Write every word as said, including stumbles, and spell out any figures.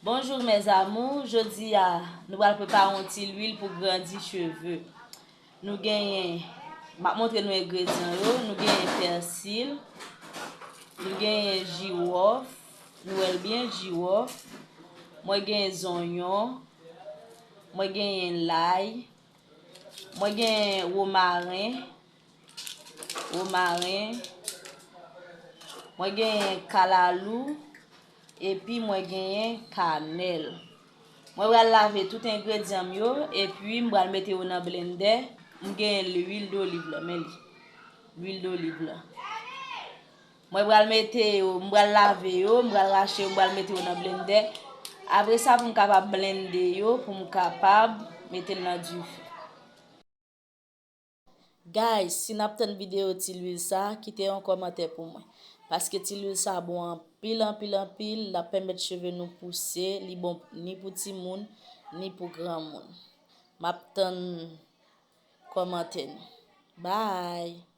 Bonjour mes amours, jodi a nou pral prepare yon ti lwil pou grandi cheve. Nou genyen, m ap montre nou engredyan yo, nou genyen pèsil, nou genyen jiwòf, nou wè l byen jiwòf, mwen genyen zonyon, mwen genyen lay, mwen genyen womaren, womaren, mwen genyen kalalou, epi mwen genyen kanèl. Mwen pral lave tout engredyan m yo, epi m pral mete yo nan blendè. M genyen lwil doliv la, men li. Lwil doliv la. Mwen pral mete yo, m pral lave yo, m pral rache yo, m pral mete yo nan blendè. Apre sa, pou m kapab blende yo, pou m kapab mete l nan dife. Guys, si n ap tann videyo ti lwil sa, kite yon kòmantè pou mwen. Paske ti lwil sa bon anpil, anpil, anpil, l ap pèmèt cheve nou pouse, li bon ni pou timoun, ni pou granmoun. M ap tann kòmantè nou. Bye!